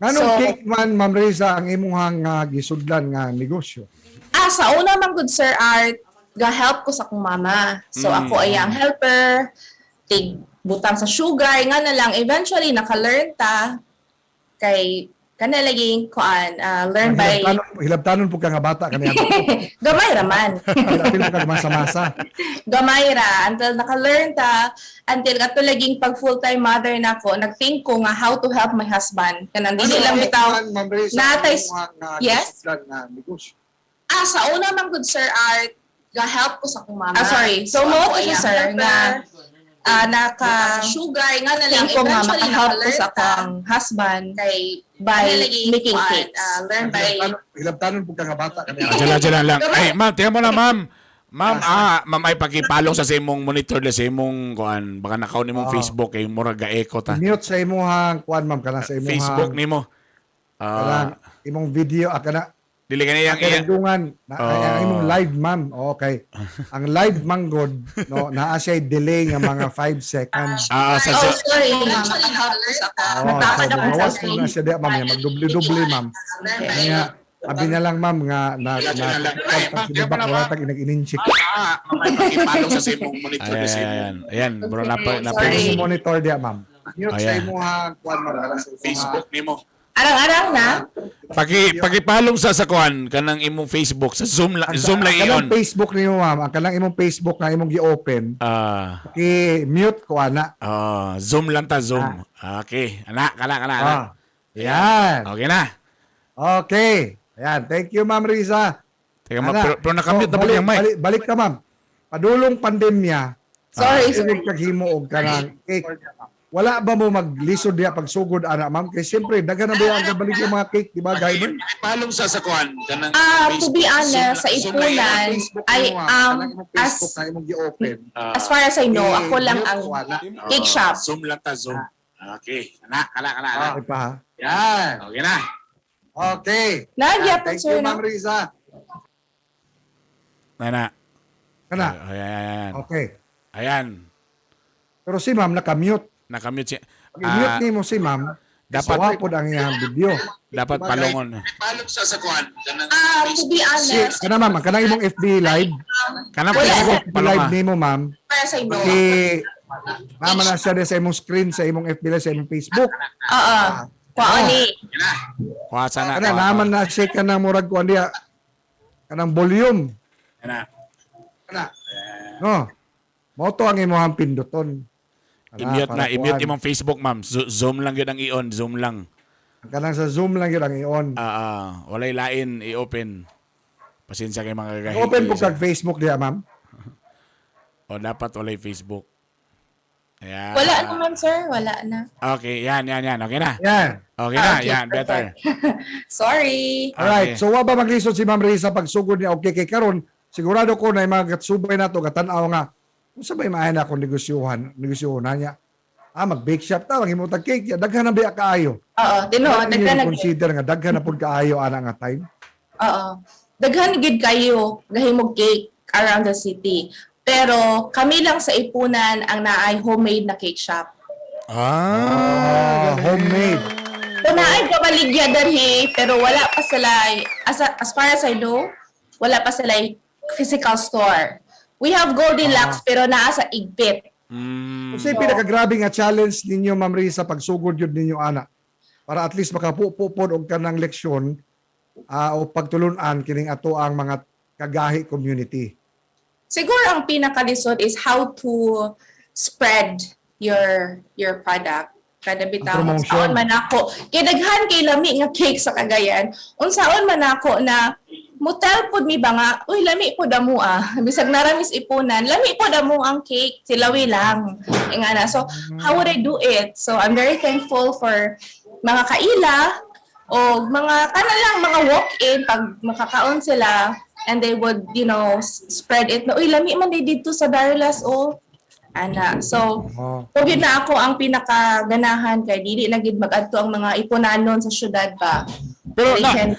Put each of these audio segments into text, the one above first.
Nganong So- cake man, Ma'am Reza, ang imuhang gisudlan nga negosyo? Ah, sa una man gud, Sir Art, ga-help ko sa akong mama. So ako ay ang helper, tig butang sa sugar, nga na lang eventually naka-learn ta kay kana laging kuan, learn by Hilabtanon, hilabtanon po ka nga bata kaniya. Gamay ra man. Hilapil po ka masa-masa. Gamay ra until naka-learn ta, until kato laging pag full-time mother nako, nag-think ko nga how to help my husband. Kanang dili lang bitaw Ma'am Reza, natay- ang imuhang, Yes? gisudlan nga negosyo. Ah, sa una man gud, Sir Art, ga-help ko sa akong mama. Ah, sorry. So, mo to siya, sir, nga naka sugar nga na lang ko nga maka-help ko sa akong husband kay by making cakes. Learn by Hilabtanon, hilabtanon po ka nga bata kaniya. Diyan lang, diyan lang. Ay, ma'am, tingnan mo na, ma'am. Ma'am, ma'am ay pakipalong sa imong monitor la sa imong kuan, baka nakaw nimong Facebook kay murag ga-echo ta. Mute sa imuhang kuan, ma'am, kana sa imuhang Facebook nimo. Kanang imong video kana Dili kani yang iya. kanang na Oh. ang imong live, ma'am. Okay. Ang live manggod no naa siya delay nga mga 5 seconds. Sa, Oh, sa sorry. Maka-help ko sa akong. Oh, Nagtapad so ako sa gawas mo na siya diya, ma'am, ya magdubli-dubli, ma'am. Kaya abi na lang, ma'am, nga na na pag wala tag inag-ininchik. Ma'am ay pakipalong sa imong monitor la sa imong. Ayan, ayan, bro, napa napa Sorry. Sa monitor diya, ma'am. Mute sa Ayan. imuhang kuan, ma'am, kana sa imuhang Facebook nimo. Arang-arang na. Pakipalong sa kuan kanang imong Facebook sa Zoom lang, Zoom lang Ang kanang iyon. Facebook nimo, ma'am, ang kanang imong Facebook nga imong gi-open, i-mute ko ana. Zoom lang ta, Zoom. Okay, ana, kana kana ana. Ah. Yan. Okay na. Okay. Ayan. Thank you, Ma'am Riza. Teka, ma'am, Ana. pero nakamute So, na pala balik, yung mic. Balik, balik ka, ma'am. Padulong pandemya, Sorry. sige kaghimo og kanang cake. Wala ba mo maglisod diya pagsugod ana, ma'am? Kay siyempre daghan na ba ang kabalik yung mga cake, di ba, Gaiman? Palong sa kuan kanang To be honest, sa Ipunan, I am as na imong gi-open. as far as I know, ako lang ang cake shop. Zoom lang ta, Zoom. Okay, ana, kana kana ana. Okay pa ha. Yan. Okay na. Okay. Nagyapon, Thank sir, you, no? Ma'am Riza. Nana. Kana. Ayan, ayan, ayan. Okay. Ayan. Pero si ma'am nakamute. Nakamute siya. Pag i-mute nimo si ma'am, Dapat sawa pod ang iyang video. dapat palungon. Palong sa kuan kanang Ah, to be Si, honest, kana, ma'am, ang kanang imong FB live, Kanang Wala. Facebook FB palong. live nimo, ma'am. as far as I know. Paki mama na siya sa imong screen sa imong FB live sa imong Facebook. Oo. Kuan ni. Kuha sana. Kana naman na siya kanang murag kuan diya kanang volume. Kana. Kana. No. Mao to ang imong pinduton. Kana, I-mute para na, i-mute kuan. imong Facebook, ma'am. Zoom lang gyud ang i-on, Zoom lang. Ang kanang sa Zoom lang yun ang i-on. Walay lain i-open. Pasensya kay mga kagahi. Open po kag Facebook diya, ma'am. O dapat walay Facebook. Ayan. Wala naman, sir. Wala na. Okay, yan, yan, yan. Okay na. Yan. Okay na, Okay, yan, better. Sorry. Alright. Okay. So wa ba maglisod si Ma'am Risa pagsugod niya okay kay karon sigurado ko na yung mga gatsubay nato gatan-aw nga unsa ba maayo na akong negosyuhan, negosyohan niya. Mag bake shop ta, maghimo tag cake, ya, daghan na biya kaayo. Oo, tinuod Daghan daghan na consider nga daghan na pud kaayo ana nga time. Oo. Daghan gid kayo gahimog cake around the city. Pero kami lang sa Ipunan ang naay homemade na cake shop. Homemade. So naay kabaligya darhi pero wala pa sila as far as I know, wala pa sila physical store. We have Goldilocks pero naa sa Igpit. Unsay pinakagrabe nga challenge ninyo, Ma'am Risa, pagsugod yun ninyo ana? Para at least makapupo pod og kanang leksyon o pagtulunan kining ato ang mga kagahi community. Siguro ang pinakalisod is how to spread your product. Kada bitaw, Ang promotion. unsaon man ako. Kay daghan kay lami nga cake sa Cagayan. Unsaon man ako na mutel pud mi ba nga, uy lami pud amo ah. Bisag naramis Ipunan, lami pud amo ang cake, silawi lang. Nga na. So, how would I do it? So, I'm very thankful for mga kaila o mga kana lang mga walk-in pag makakaon sila and they would spread it na uy lami man day dito sa Darlas o ana. So yun na ako ang pinakaganahan kay dili na gid mag-adto ang mga Ipunanon sa syudad ba. Pero They na, can-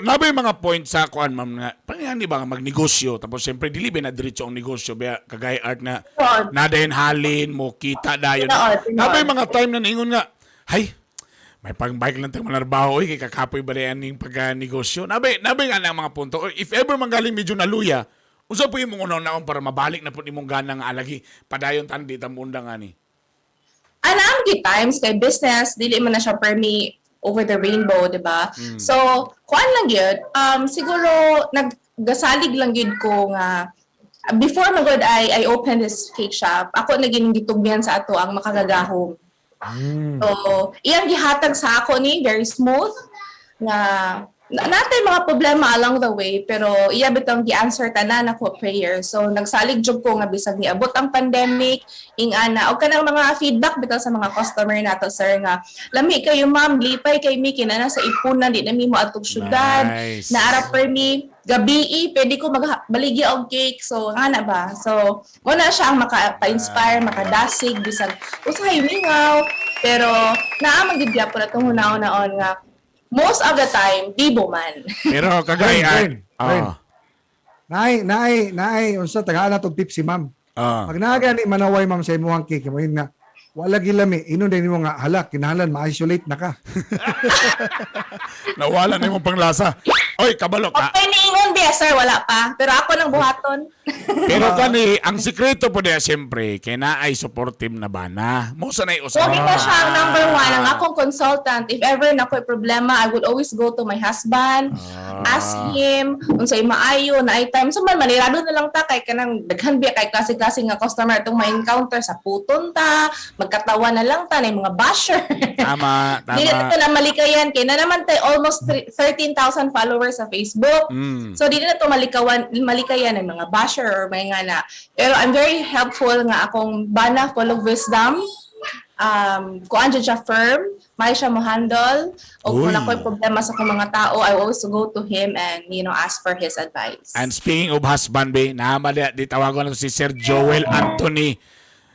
nabay mga point sa kuan, ma'am, nga paano di ba nga magnegosyo tapos siyempre dili ba na diretso ang negosyo ba kagaya art na Tinuod. nadayon halin mo kita dayon. Tinuod, tinuod. Nabay mga time na niingon nga, hay, May pang-bike lang tayo manarbaho, oy, kay kakapoy ba rin ning pagka-negosyo. Nabi nga na ang mga punto. Or if ever manggaling medyo naluya, unsa po imong unaw para mabalik na po imong gana nga alagi, padayon tan di tamundang ani? Anang good times kay business dili man na siya permi over the rainbow, di ba? So, kuan lang yun. Siguro naggasalig lang yun ko nga before magod I opened this cake shop. Ako na gining gitugyan sa ato ang makagagahom. So, iyang gihatag sa ako ni very smooth nga natay mga problema along the way, pero iya bitong gi-answer tanan ako prayer. So nagsalig jud ko nga bisag niabot ang pandemic ing-ana og kanang mga feedback bitaw sa mga customer nato, sir, nga lami kayo, ma'am, lipay kay mi kinana sa ipunan, di na mi mo atog syudad. Nice. Naara per mi gabi, pwede ko magbaligya og cake. So nga na ba, so mo na siya ang maka-inspire, makadasig bisag usahay mingaw, pero naa man gid gyapon atong hunaon-naon nga most of the time bibo man. Pero kagay Bren, Bren. Ah. Naay, naay, naay, unsa tagaan na tong tip si ma'am. Pag naa gani manaway, ma'am, sa imong cake mo nga wala gilami, inon din nimo nga hala, kinahanglan ma-isolate na ka. Nawala na imong panglasa. Oy, kabalo ka. Okay, niingon biya, sir, wala pa, pero ako nang buhaton. Pero kani, ang sikreto po niya, siyempre, kay naay supportive na bana. Mo sa nay So, usa. kita siya ang number one, ang akong consultant. If ever na ako'y problema, I would always go to my husband, ask him, unsay maayo, na ay time. So, man, manirado na lang ta, kay kanang daghan biya, kay klase-klase nga customer itong ma-encounter sa puton ta, magkatawa na lang ta, na yung mga basher. Tama, tama. Dili na to na malikayan kay na naman tay almost 13,000 followers sa Facebook. So dili na to malikawan malikayan ng mga basher or may nga na. Pero I'm very helpful nga akong bana, full of wisdom. Kuan jud siya, firm, may siya mo handle. O kung Uy. ako'y problema sa akong mga tao, I always go to him and ask for his advice. And speaking of husband, be, naama di tawagan lang si Sir Joel Anthony.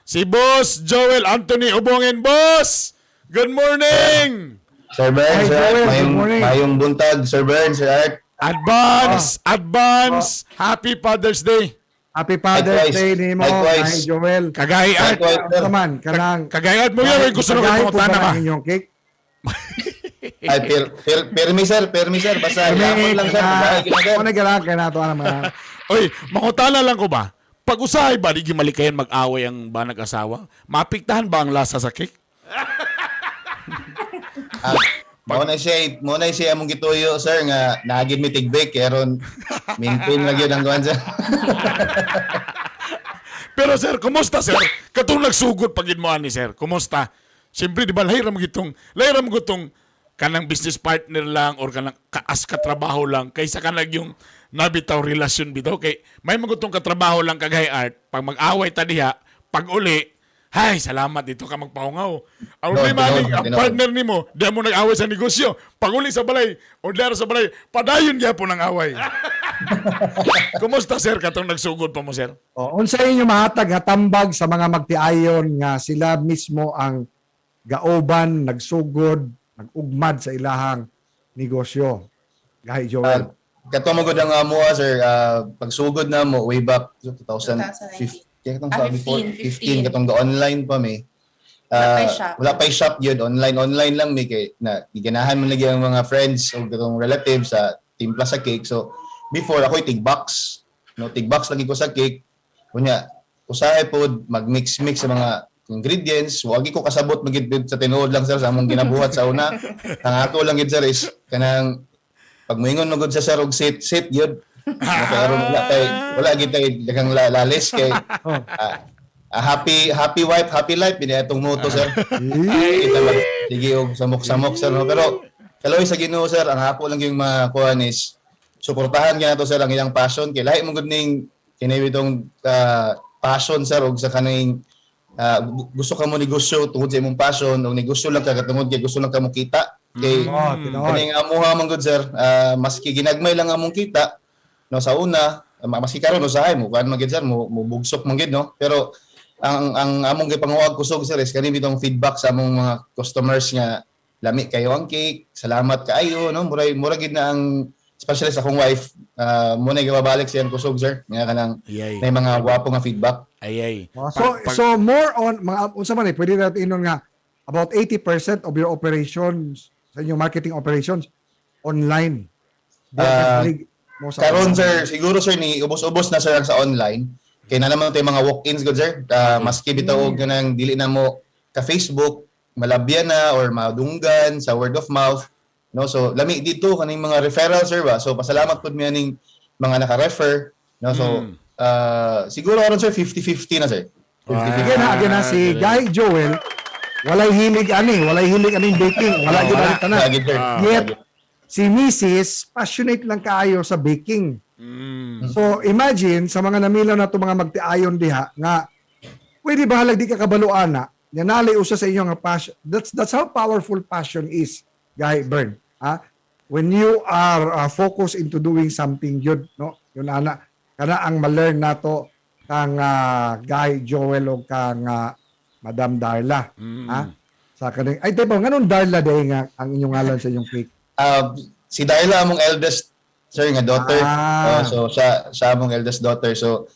Si Boss Joel Anthony Ubongin, Boss! Good morning! Sir Bern, Hi, Sir Joel. Art, Good morning. mayong buntag, Sir Bern, Sir Art. Advance! Advance! Happy Father's Day! Happy Father's Likewise. Day nimo, Likewise. ay Joel. Kagay Art! Likewise, sir. Unsa man kanang Kagay Art mo yun, gusto na Kagay kayo po ba pangutana ba? ang inyong cake? Ay, permi, sir, permi, sir. Basta, yamon lang, sir. Basta, sir. Ano galang kay nato ana mga. Oy, mangutana lang ko ba? Pag usahay ba, di gimalikayan mag-away ang ba nag-asawa? Mapiktahan ba ang lasa sa cake? Ah, mo na siya among gituyo, sir, nga naagid mi tigbek, karon maintain lang yun ang kuwan, sir. Pero sir, kumusta, sir? Katong nagsugod pag mo ani, sir. Kumusta? Siyempre, di ba lahira mo gitong kanang business partner lang or kanang kaas katrabaho lang kaysa kanang yung nabitaw relasyon bitaw kay may magutong katrabaho lang kagay art pag mag-away ta diha pag uli, hay, salamat, dito ka magpahungaw. Ang Tinuod, problema tinuod, ni ang tinuod. partner nimo di mo nag-away sa negosyo, pag uli sa balay o dara sa balay padayon gyapon ang away. Kumusta, sir, katong nagsugod pa mo, sir? O, unsa inyo mahatag nga tambag sa mga magtiayon nga sila mismo ang gaoban, nagsugod, nagugmad sa ilahang negosyo? Gahi Joel. Kato mo gud ang amo, sir, pagsugod na mo way back 2015, katong Ah, before 15. 15 katong ga online pa mi. Wala pa'y Ah, shop. wala pa'y shop yun, online online lang mi kay na giganahan man lagi ang mga friends o katong relatives sa timpla sa cake. So before ako'y tig box, no, tig box lagi ko sa cake. Kunya usahay pod mag-mix mix sa mga ingredients, wagi ko kasabot magid sa tinuod lang, sir, sa among ginabuhat sa una. Ang ako lang gid, sir, is kanang pag moingon magud sa sir og sit sit yun. No, pero wala gid tay daghang lalis kay Oh. happy happy wife, happy life bini atong motto, sir. Kita ba sige og samok-samok, sir, no? Pero kaloy sa Ginoo, sir, ang ako lang yung makuha is suportahan gyud nato, sir, ang ilang passion kay lahi mo gud ning kini bitong passion, sir, og sa kaning gusto ka mo negosyo tungod sa imong passion o negosyo lang ka tungod kay gusto lang ka mo kita kay Oh, tinuod. kaning amuha man gud, sir, maski ginagmay lang among kita, no, sa una, maski karon usahay mo kuan man gid, sir, mo bugsok man gid, no, pero ang among gipanguwag kusog, sir, is kani bitong feedback sa among mga customers nga lami kayo ang cake, salamat kaayo, no, muray mura gid na ang especially sa akong wife, mo na gibabalik siyang kusog, sir, nga kanang Ayay. may mga gwapo nga feedback. Ay ay. Oh, so so more on mga unsa man eh pwede natin inon nga about 80% of your operations sa inyong marketing operations online. Di ka mo sa Karon online. sir, siguro sir ni ubos-ubos na sir ang sa online. Kay na naman tayo mga walk-ins gud sir. Maski bitaw og kanang dili na mo ka Facebook, malabyan na or madunggan sa word of mouth. No, so lami dito kaning mga referral sir ba. So pasalamat pud mi aning mga naka-refer, no. So siguro aron sir 50-50 na sir. 50-50. Again na, si Guy Joel, walay hilig ani, walay hilig aning baking, wala gyud Wala. ani tanan. Lagi, sir. Yet, si Mrs. passionate lang kaayo sa baking. So imagine sa mga namilaw na to, mga magtiayon diha nga pwede ba halag di ka kabalo ana nga nalay usa sa inyo nga passion. That's how powerful passion is, Guy Bern. Ha? When you are focused into doing something good, no? Yun ana kana ang ma-learn nato kang Guy Joel o kang Madam Darla. Ha? Sa kaning ay di ba nganong Darla day nga ang inyong ngalan sa inyong cake? Si Darla among eldest sir nga daughter. Ah. Oh, so siya siya among eldest daughter. So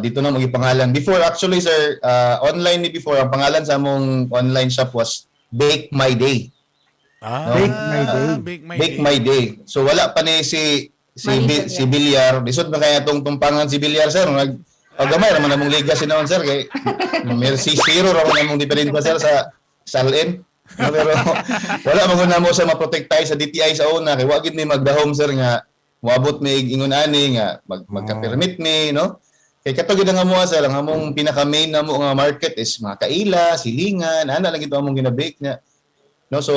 dito na mo pangalan. Before actually sir, online ni before ang pangalan sa among online shop was Bake My Day. Bake My Day. Bake My Bake Day. My Day. So wala pa ni si si Mali si Bilyar. Lisod ba kaya tong tumpangan si Bilyar sir? Nag o gamay ra man among liga si noon sir kay Mercy zero ra man among diferensya sir sa sa LN. No, pero wala man gud namo sa maprotektahay sa DTI sa una kay wa gid mi magdahom sir nga moabot mi ingon ani nga magka-permit mi, no. Kay kato gid ang amoa sir, ang among pinaka main namo nga market is mga kaila, silingan, ana lang gid among ginabake nga, no. So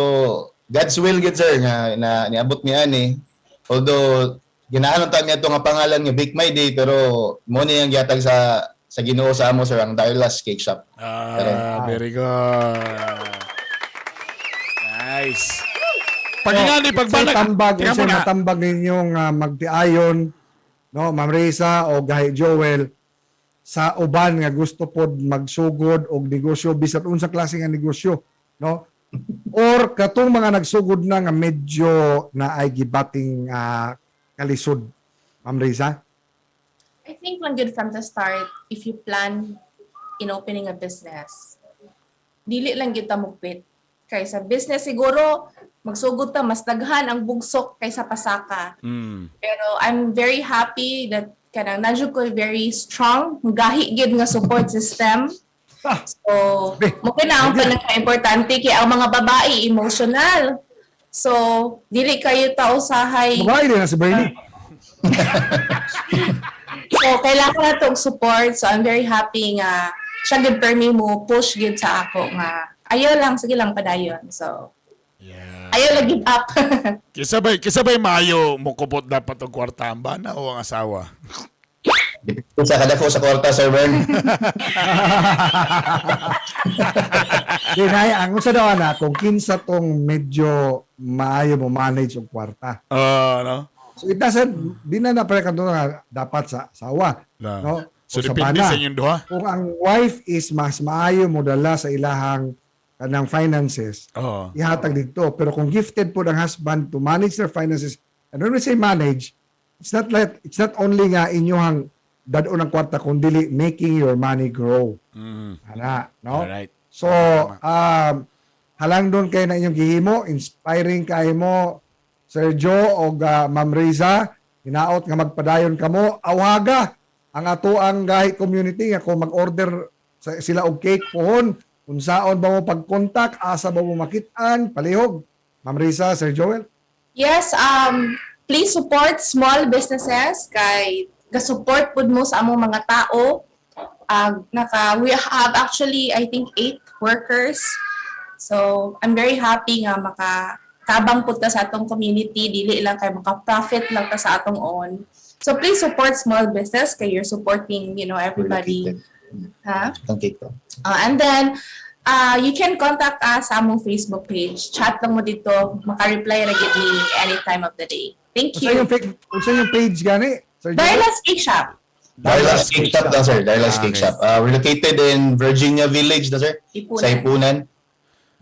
God's will gid sir nga na niabot ni ani. Although ginahan ta niya nga pangalan nga Bake My Day, pero mo ni ang gihatag sa Ginoo sa amo sir, ang Darla's Cake Shop. Ah, very good. Nice. Pag nga ni Unsay pagbanag, tambag, tingnan unsay mo na. matambag ninyong magtiayon, no, Ma'am Reza o Gahi Joel, sa uban nga gusto pod magsugod og negosyo bisan unsa klase nga negosyo, no? Or katong mga nagsugod na nga medyo na ay gibating kalisod, Ma'am Reza? I think when good from the start, if you plan in opening a business, dili lang gyud ta mugpit. Kay sa business siguro magsugod ta mas daghan ang bugsok kaysa pasaka. Pero I'm very happy that kanang naa jud ko very strong, gahi gyud nga support system. So, mo na ang pinaka-importante kay ang mga babae emotional. So, dili kayo ta usahay. Babae din na si Bernie. So, kailangan na tong support. So, I'm very happy nga siya gid permi mo push gid sa ako nga ayaw lang, sige lang, padayon. So, ayaw lang give up. Kisa bay maayo mukupot dapat og kwarta, ang bana o ang asawa? Depende sa kadako sa kwarta sir Bern. Di nay ang usa daw ana kung kinsa tong medyo maayo mo manage og kwarta. Oh, no? So it doesn't, di na na pare nga dapat sa asawa, Na. no? So O sa depende bana. sa inyong duha. Kung ang wife is mas maayo mo dala sa ilahang kanang finances, ihatag dito. Pero kung gifted po ang husband to manage their finances, and when we say manage, it's not only nga inyuhang dad-on ang kwarta kung dili making your money grow. Ana, no? Alright. So, halang doon kayo na inyong gihimo, inspiring kayo mo, Sir Joe o Ma'am Riza, hinaot nga magpadayon kamo, awhaga ang ato ang gahi community nga kung mag-order sila og cake pohon, unsaon ba mo pag-contact, asa ba mo makit-an, palihog. Ma'am Riza, Sir Joel. Yes, please support small businesses kay ga-support pud mo sa among mga tao. Naka we have actually I think eight workers. So, I'm very happy nga maka tabang pud ta sa atong community, dili lang kay maka-profit lang ta sa atong own. So please support small business kay you're supporting everybody. Ha? Ang cake to. And then, you can contact us sa among Facebook page. Chat lang mo dito. Maka-reply ra gid ni any time of the day. Thank Unsa you. yung unsa yung page gani? Sir Joel? Darla's Cake Shop. Darla's Cake Shop na sir, Darla's Cake Shop. We're located in Virginia Village na sir, Ipunan. sa Ipunan.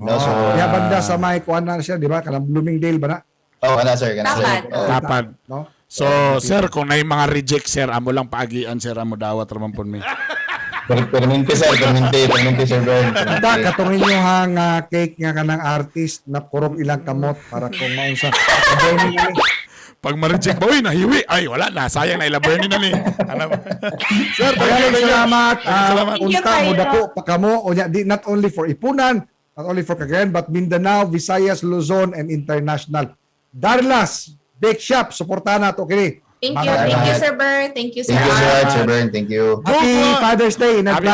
No, so Kaya banda sa may kuan na siya, di ba? Kanang Bloomingdale ba na? Oh, kana sir, kana sir. Tapad. Oh. Tapad. No? So, sir, kung na mga reject, sir, amo lang paagian, sir, amo dawat raman po mi. Permente, sir, permente, permente, Sir Bern. Unta Permente. katong inyohang cake nga kanang artist na kurog ilang kamot para kung maunsa. Burning ni. Pag ma-reject ba, uy, nahiwi. Ay, wala na. Sayang na, ila burning na ni. Ano? Sir, thank you, Maraming thank you. salamat. Salamat. Thank you Unta kayo. mo dako pa kamo unya di not only for Ipunan, not only for Cagayan but Mindanao, Visayas, Luzon and international. Darlas Bake Shop, suportahan nato kini. Thank you. Maraming Thank you, salamat. Sir Bern. Thank you, Sir Thank you so Art. much, Sir Bern. Thank you. Happy Go po. Father's Day in Happy advance.